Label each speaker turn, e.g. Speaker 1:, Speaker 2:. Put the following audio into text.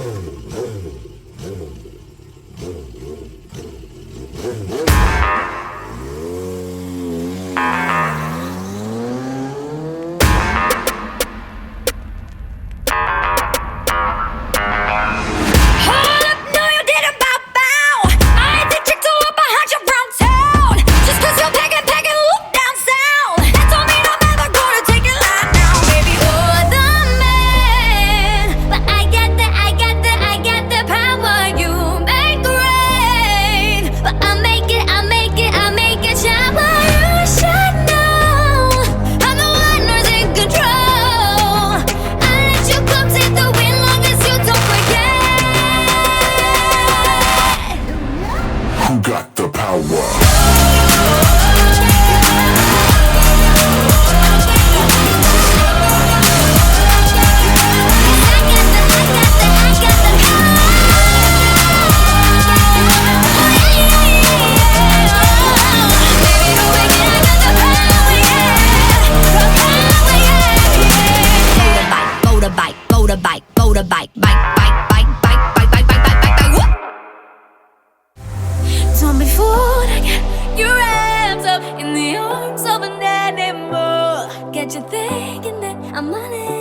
Speaker 1: Hold up, no you didn't bow bow. I ain't the chick to walk behind your brown town. Just 'cause you're packing, packing, look down south. That don't mean I'm ever gonna take it lying down. Baby, you're the man, but I got the, I got the, I got the power. You make rain, but I make it, I make it, I make it shower. You should know I'm the one who's in control. I let you come take the wheel long as you don't forget.
Speaker 2: Who got the power?
Speaker 1: I got the, I got the, I got the power. Baby, go wicked, I got the power, yeah. The power, yeah, yeah. Motorbike, motorbike, motorbike, bike, bike, bike, bike, bike, bike, bike, bike, bike, bike. Whoop. Don't be fooled, I got you wrapped up in the arms of an animal. Get you thinking that I'm on it.